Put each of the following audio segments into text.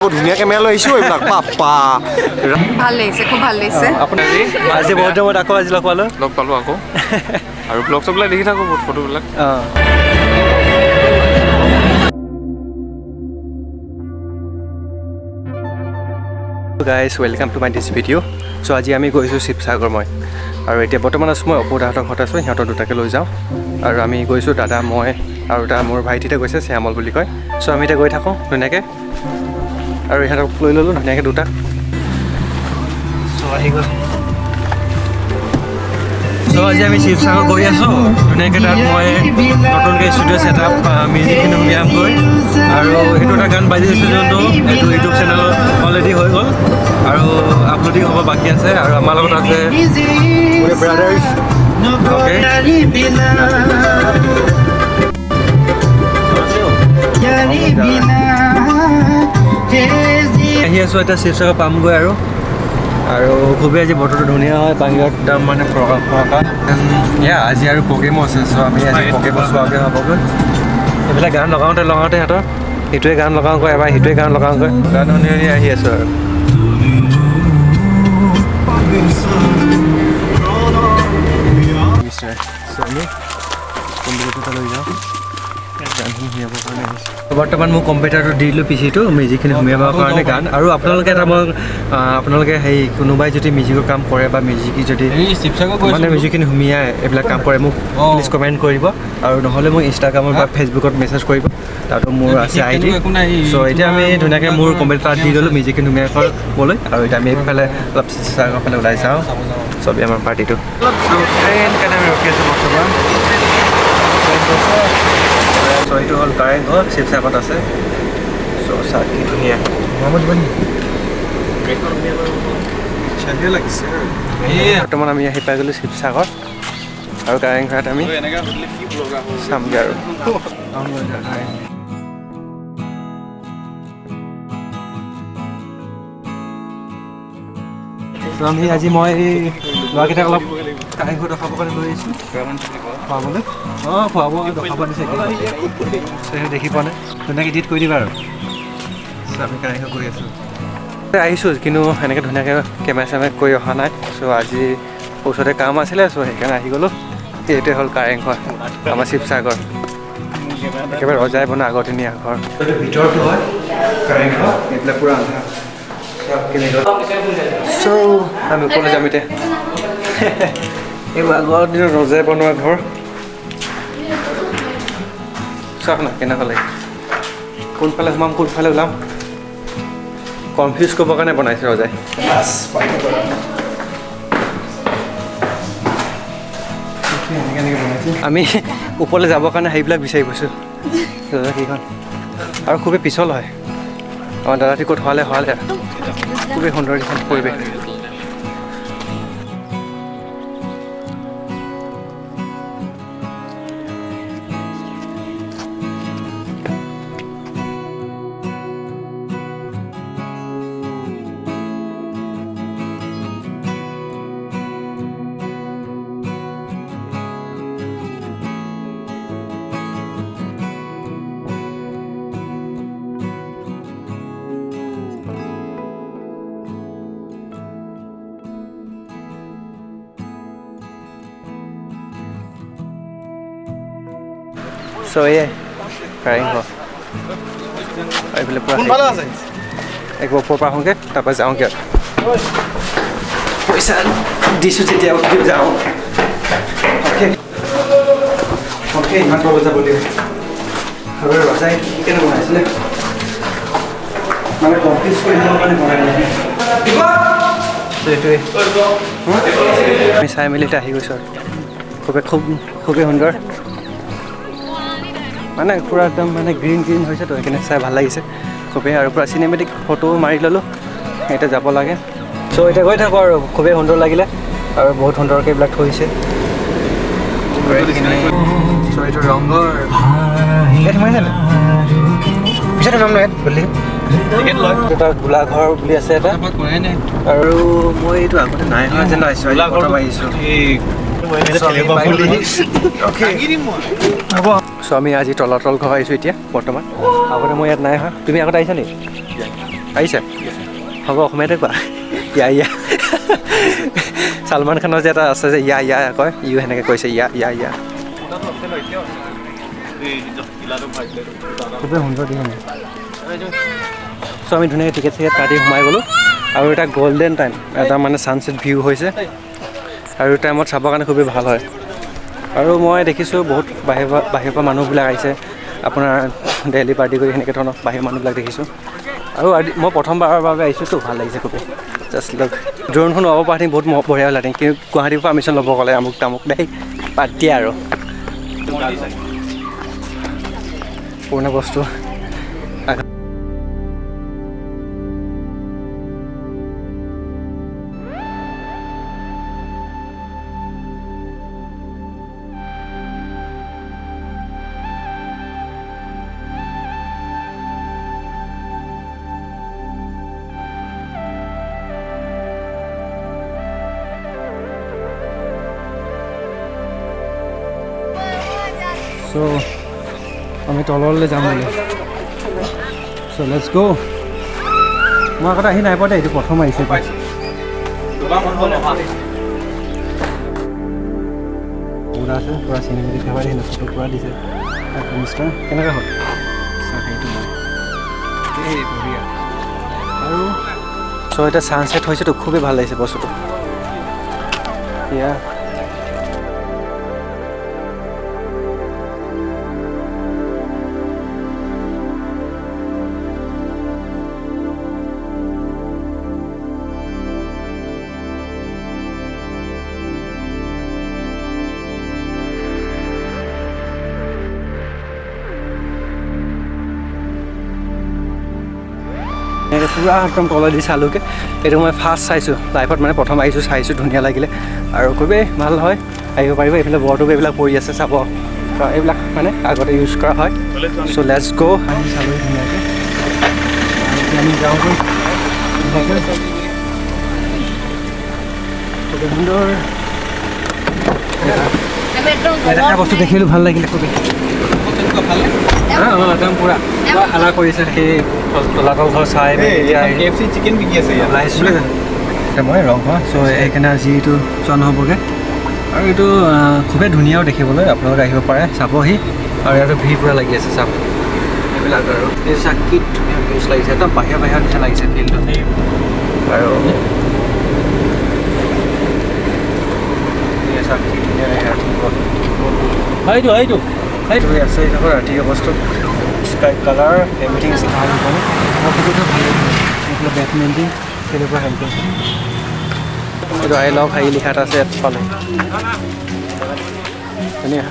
ধুনীয়া কেমেৰা লৈ আহিছোঁ এইবিলাক পাপা। ভাল লাগিছে, খুব ভাল লাগিছে। আজি বহুত দিনৰ মূৰত আকৌ আজি লগ পালোঁ। লগ পালোঁ আকৌ, আৰু ব্লগ চবিলাক দেখি থাকোঁ, বহুত ফটোবিলাক। অঁ, guys, welcome to my this video. So আজি আমি গৈছোঁ শিৱসাগৰ মই, আৰু এতিয়া বৰ্তমান আছোঁ মই অপুদাহঁতৰ ঘৰত আছোঁ, সিহঁতৰ দুটাকে লৈ যাওঁ। আৰু আমি গৈছোঁ দাদা, মই আৰু এটা মোৰ ভাইটিতে গৈছে, শ্যামল বুলি কয়। চ' আমি এতিয়া গৈ থাকোঁ ধুনীয়াকৈ, আৰু ইহঁতক লৈ ল'লোঁ ধুনীয়াকৈ দুটা। চ' আহি গ'ল। চ' আজি আমি শিৱসাগৰ গৈ আছোঁ ধুনীয়াকৈ। তাত মই নতুনকৈ ষ্টুডিঅ' ছেট আপ মিউজিকখিনি উলিয়ামগৈ, আৰু সেইটো এটা গান বাজি আছে যোনটো, এইটো ইউটিউব চেনেলত অলৰেডি হৈ গ'ল আৰু আপলোডিং হ'ব বাকী আছে। আৰু আমাৰ লগত আছে ব্ৰাদাৰ্ছ। অ'কে, আহি আছোঁ এতিয়া শিৱসাগৰ পামগৈ। আৰু আৰু খুবেই আজি বতৰটো ধুনীয়া হয়, বাহিৰত একদম মানে ফৰকা ফৰকা। এয়া আজি আৰু প্ৰগ্ৰেমো আছে, চ' আমি আজি প্ৰগ্ৰেমো চোৱাগৈ হ'বগৈ। এইবিলাক গান লগাওঁতে লগাওঁতে সিহঁতৰ ইটোৱে গান লগাওঁগৈ, এবাৰ সিটোৱে গান লগাওঁগৈ, গান শুনি শুনি আহি আছোঁ। আৰু আমি কম্পিউটাৰ লৈ যাওঁ, গানখিনি শুনিবৰ কাৰণে আহিছোঁ। বৰ্তমান মোৰ কম্পিউটাৰটো দি দিলোঁ, পিচিটো মিউজিকখিনি সুমিয়াবৰ কাৰণে গান। আৰু আপোনালোকে এটা মই আপোনালোকে সেই কোনোবাই যদি মিউজিকৰ কাম কৰে বা মিউজিক যদি মানে মিউজিকখিনি সুমিয়াই এইবিলাক কাম কৰে, মোক প্লিজ কমেণ্ট কৰিব। আৰু নহ'লে মোক ইনষ্টাগ্ৰামত বা ফেচবুকত মেছেজ কৰিব, তাতো মোৰ আছে আই ডি। চ' এতিয়া আমি ধুনীয়াকৈ মোৰ কম্পিউটাৰ দি দিলোঁ মিউজিকখিনি সুমিয়াই কৰিবলৈ। আৰু এতিয়া আমি এইফালে অলপ শিৱসাগৰ ফালে ওলাই যাওঁ, চবেই আমাৰ পাৰ্টিটো। ট্ৰেইন কাৰণে আমি ৰখি আছোঁ বৰ্তমান। চ' এইটো হ'ল কাৰেংঘৰ, শিৱসাগৰত আছে। চ' চাহ কি ধুনীয়া বৰ্তমান আমি আহি পাই গ'লোঁ শিৱসাগৰ আৰু কাৰেংঘৰত আমি চামগৈ। আৰু আমি আজি মই ল'ৰাকেইটাক অলপ কাৰেংঘৰ দেখাবৰ কাৰণে লৈ আহিছোঁ, খুৱাবলৈ। অঁ, খুৱাব দেখাব দিছে, দেখি পোৱা নাই, ধুনীয়াকৈ এডিট কৰি দিবা। আৰু আমি কাৰেংঘৰ গৈ আছোঁ, আহিছোঁ, কিন্তু সেনেকৈ ধুনীয়াকৈ কেমেৰা চেমেৰা কৰি অহা নাই। চ' আজি ওচৰতে কাম আছিলে, চ' সেইকাৰণে আহি গ'লোঁ। এইটোৱে হ'ল কাৰেংঘৰ আমাৰ শিৱসাগৰ, একেবাৰে ৰজাই বনোৱা আগৰদিনীয়া ঘৰ। এইটো ভিতৰটো হয় কাৰেংঘৰ, এইবিলাক পূৰা আন্ধাৰ। চ' আমি ওপৰলৈ যাম এতিয়া। এইবোৰ আগৰ দিনত ৰজাই বনোৱা ঘৰ, চাওক না কেনেকুৱা লাগে। কোনফালে সোমাম কোনফালে ওলাম কনফিউজ কৰিবৰ কাৰণে বনাইছে ৰজাই। আমি ওপৰলৈ যাবৰ কাৰণে সেইবিলাক বিচাৰি গৈছোঁ দাদা কেইখন, আৰু খুবেই পিছল হয়। আমাৰ দাদাটি ক'ত হোৱালে হোৱালে, খুবেই সুন্দৰ এখন পৰিৱেশ। চ' এয়াই কাৰেংঘৰ, এইফালে পূৰা একবাৰ ওপৰৰ পৰা আহোঁগৈ, তাৰপৰা যাওঁগৈ। আৰু পইচা দিছোঁ যেতিয়া যাওঁ। অ'কে অ'কে, ইমান তলত যাব লাগিব। আৰু ৰজাই কি কেনে বনাইছিলে মানে কনফিউজ কৰি দিবৰ কাৰণে বনাই। সেইটোৱে আমি চাই মেলি এতিয়া আহি গৈছোঁ। আৰু খুবেই খুব খুবেই সুন্দৰ, মানে পূৰা একদম মানে গ্ৰীণ গ্ৰীণ হৈছে, তো সেইকাৰণে চাই ভাল লাগিছে খুবেই। আৰু পূৰা চিনেমেটিক ফটো মাৰি ল'লোঁ, এতিয়া যাব লাগে। চ' এতিয়া গৈ থাকোঁ আৰু খুবেই সুন্দৰ লাগিলে, আৰু বহুত সুন্দৰকৈ এইবিলাক থৈছে। চ' এইটো ৰংঘৰ এটা গোলাঘৰ বুলি আছে এটা, আৰু মই এইটো আগতে নাই হোৱা যেন আহিছোঁ, আহিছোঁ। চ' আমি আজি তলাতল ঘৰ আহিছোঁ এতিয়া বৰ্তমান। আগতে মই ইয়াত নাই অহা। তুমি আগতে আহিছা নেকি? আহিছে হ'ব, অসমীয়াতে কোৱা। ইয়া ইয়া, ছলমান খানৰ যে এটা আছে যে ইয়া ইয়া কয়, ইও সেনেকৈ কৈছে ইয়া ইয়া ইয়া। খুবেই সুন্দৰ দেখিছে। চ' আমি ধুনীয়াকৈ টিকেট চিকেট কাটি সোমাই গ'লোঁ আৰু এটা গল্ডেন টাইম এটা মানে ছানছেট ভিউ হৈছে আৰু টাইমত চাবৰ কাৰণে খুবেই ভাল হয়। আৰু মই দেখিছোঁ বহুত বাহিৰৰ পৰা মানুহবিলাক আহিছে, আপোনাৰ দেলহি পাৰ্টি কৰি সেনেকৈ ধৰণৰ বাহিৰৰ মানুহবিলাক দেখিছোঁ। আৰু মই প্ৰথমবাৰৰ বাবে আহিছোঁতো, ভাল লাগিছে খুবেই। জাষ্ট লগ ড্ৰোনখন ল'ব পৰা বহুত বঢ়িয়া হ'ল হেঁতেন, কিন্তু গুৱাহাটীৰ পৰা পাৰ্মিশ্যন ল'ব ক'লে আমুক তামুক দেই, বাদ দিয়া আৰু পুৰণা বস্তু। চ' আমি তললৈ যাম বুলি। চ' let's গ'। মই আগতে আহি নাই পোৱা দেই, এইটো প্ৰথম আহিছে। পুৰা আছে, পুৰা চিনেমেটিক খাব দেই, ফটো পুৰা দিছে মিষ্টাৰ। কেনেকুৱা হ'ল সেইটো মই এই বঢ়িয়া। আৰু চ' এতিয়া ছানছেট হৈছেতো, খুবেই ভাল লাগিছে বস্তুটো। ইয়া পূৰা একদম তলেদি চালোঁগৈ। এইটো মই ফাৰ্ষ্ট চাইছোঁ লাইফত, মানে প্ৰথম আহিছোঁ চাইছোঁ, ধুনীয়া লাগিলে আৰু খুবেই ভাল হয়, আহিব পাৰিব। এইফালে বৰটোপ এইবিলাক পৰি আছে চাব, এইবিলাক মানে আগতে ইউজ কৰা হয়। চ' let's গ'। আমি চালোঁ ধুনীয়াকৈ, আমি যাওঁগৈ খুবেই সুন্দৰ এটা বস্তু দেখিলোঁ, ভাল লাগিলে খুবেই। একদম পূৰা হালা কৰিছে সেই তলাতল ঘৰ চাই ওলাইছোঁ মই ৰংঘৰ। চ' সেইকাৰণে আজি এইটো যোৱা নহ'বগৈ। আৰু এইটো খুবেই ধুনীয়াও দেখিবলৈ, আপোনালোকে আহিব পাৰে চাবহি। আৰু ইয়াতো ভিৰ পূৰা লাগি আছে চাব এইবিলাক। আৰু এই চাক কি ধুনীয়া ভিউজ লাগিছে, একদম বাহিৰ বাহিৰৰ নিচিনা লাগিছে ফিল্ডটো। আৰু চাক কি ধুনীয়া লাগে ৰাতিপুৱা। সেইটো সেইটো সেইটো আছে ৰাতিৰ অৱস্থা, স্কাই কালাৰ এভৰিথিং is ভাল। ফটোটো ভাল লাগিছে, এইফালে বেডমিণ্টন তেনেকুৱা হেৰি কৰিছে। এইটো I love হেৰি লিখা এটা আছে ইয়াত পালোঁ, ধুনীয়া।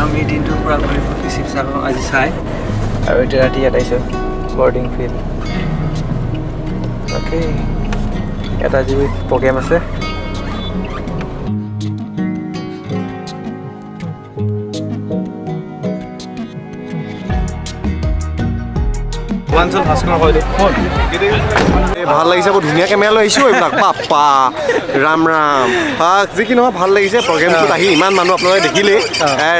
আমি দিনটোৰ পৰা ঘূৰি ফুৰি শিৱসাগৰ আজি চাই আৰু এতিয়া ৰাতি ইয়াত আহিছোঁ বৰ্ডিং ফিল্ড। অ'কে, ইয়াত আজি প্ৰগ্ৰেম আছে। ভাল লাগিছে, বৰ ধুনীয়া কেমেৰা লৈ আহিছোঁ এইবিলাক। বাপ্পা ৰাম ৰাম, যি কি নহয় ভাল লাগিছে প্ৰগ্ৰেমটোত আহি। ইমান মানুহ আপোনালোকে দেখিলেই,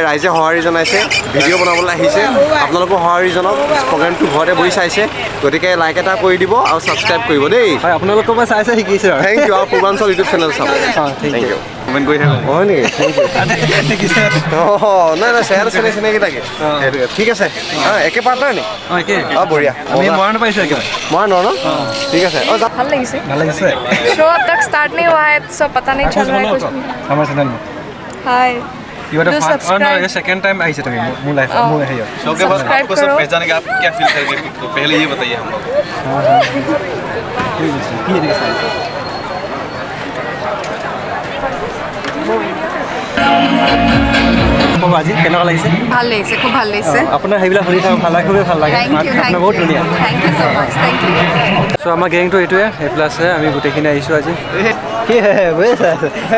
ৰাইজে সঁহাৰি জনাইছে, ভিডিঅ' বনাবলৈ আহিছে, আপোনালোকো সঁহাৰি জনাওক। প্ৰগ্ৰেমটো ঘৰতে বহি চাইছে, গতিকে লাইক এটা কৰি দিব আৰু ছাবস্ক্ৰাইব কৰিব দেই। হয়, আপোনালোকৰ পৰা চাই চাই শিকিছোঁ। Thank U. আৰু পূৰ্বাঞ্চল ইউটিউব চেনেল চাব। Thank U. Comment কৰি থাকক। হয় নেকি? অঁ, নাই নাই, শ্বেয়াৰ চিনাকি চিনাকি লাগে। সেইটোকে ঠিক আছে। অঁ, একে পাৰ্টনাৰ নি? অঁ, বঢ়িয়া। আমি মৰাণ পাইছোঁ একেবাৰে। মৰাণ ন? ঠিক আছে। অঁ, ভাল লাগিছে, ভাল লাগিছে। शो अब तक स्टार्ट नहीं हुआ है, सब पता नहीं चल रहा है कुछ भी। আমাৰ চেনেल हाय। You are the first, no, ये सेकंड टाइम आई है तुम्हें मु लाइफ मु है ये। शो के बाद आपको सब पहचाने के आप क्या फील करेंगे, तो पहले ये बताइए हम लोग। हां हां, ठीक है, की এনেকৈ চাই ক'ব, আজি কেনেকুৱা লাগিছে? ভাল লাগিছে, খুব ভাল লাগিছে। আপোনাৰ সেইবিলাক শুনি থাকোঁ, ভাল লাগে, খুবেই ভাল লাগে। Thank U. মাত thank আপোনাৰ বহুত ধুনীয়া। Thank you so much, thank you. So আমাৰ গেংটো এইটোৱে, এইফালে আছে, আমি গোটেইখিনি আহিছোঁ আজি। কি বুজিছা,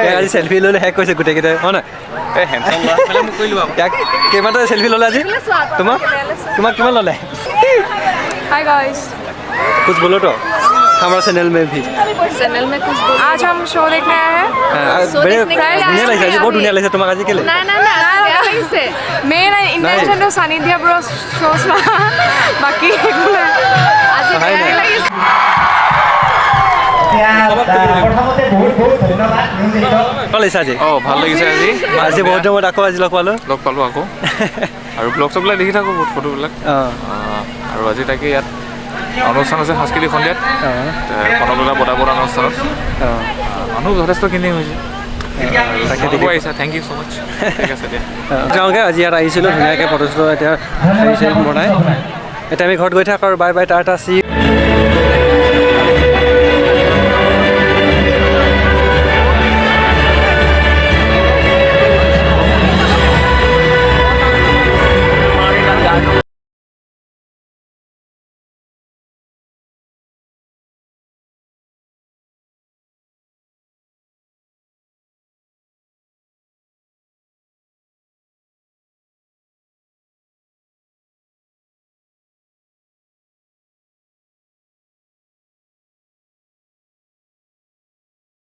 ইয়াক আজি চেলফি ল'লে শেষ কৰিছে গোটেইকেইটাই, হয় নাই? এই হেণ্ডচাম ল'ৰা ফালে মোক কৰিলোঁ আকৌ। ইয়াক কেইবাটা চেলফি ল'লে আজি? তোমাক কিমান ল'লে? Hi guys. कुछ बोलो तो हमारा चैनल में भी। चैनल में कुछ बोल, आज हम शो देखने आए हैं। बड़े देखने के लिए ধুনীয়া লাগিছে আজি, বহুত আমি। ধুনীয়া লাগিছে তোমাক আজি। কেলে? না না না, লাগিছে। মেইন ইণ্টেনশ্যন তো সানিধ্যা ব্ৰ শ্ব' চোৱা, বাকী একো নাই আজি। নাই, নাই। বেয়া লাগিছে। প্ৰথমতে বহুত বহুত ধন্যবাদ নিউজ এইটক। ভাল লাগিছে আজি। অঁ, ভাল লাগিছে আজি। আজি বহুত দিনৰ মূৰত আকৌ আজি লগ পালোঁ। লগ পালোঁ আকৌ আৰু ব্লগ চববিলাক দেখি থাকোঁ বহুত, ফটোবিলাক। আৰু আজি তাকে ইয়াত অনুষ্ঠান আছে সাংস্কৃতিক সন্ধিয়াত, কনকলতা বঁটা প্ৰদান অনুষ্ঠানত। মানুহ যথেষ্টখিনি হৈছে। তাকে। দেখি আহিছা, thank you so মাচ্চ। ঠিক আছে দিয়া। যাওঁগৈ। আজি ইয়াত আহিছিলোঁ, ধুনীয়াকৈ ফটো চটো এতিয়া হেৰি চেৰি বনাই এতিয়া আমি ঘৰত গৈ থাকোঁ আৰু। Bye bye, Tata, C.